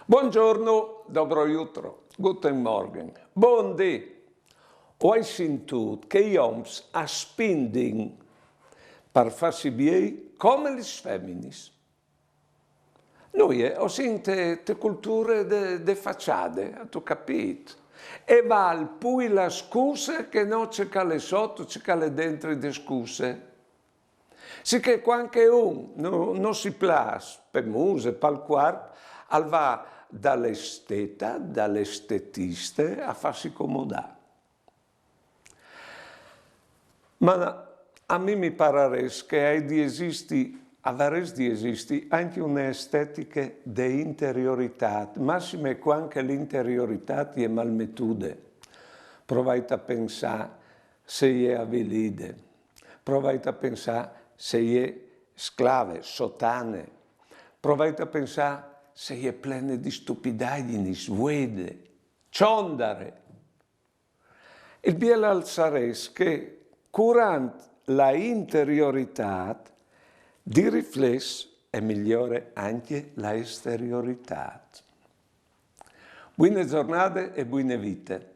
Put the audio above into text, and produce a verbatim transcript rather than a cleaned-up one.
Buongiorno, dobro jutro, guten Morgen, bundì. O ai sintût che i oms a spindin par fâsi biei come lis feminis. Nuie, o sin te, te culture de, de façade, âstu capît? E vâl plui la scuse che no ce che al è sot, ce che al è dentri de scuse. Sichè cuant che un no, no si plâs pe muse, pal cuarp, al va dal esteta, dal estetiste a fâsi comodâ. Ma a mi mi pararès che ai di esisti, a varès di esisti ancje une estetiche de interioritât, massime cuant che la interioritât e je malmetude. Provait a pensâ se e je avilide, provait a pensâ se e je sclave, sotane, provait a pensâ se e je plene di stupidagjinis, vuede, çondare. Il biel al sarès che, curant la interioritât, di riflès e migliore ancje la esterioritât. Buine zornade e buine vite.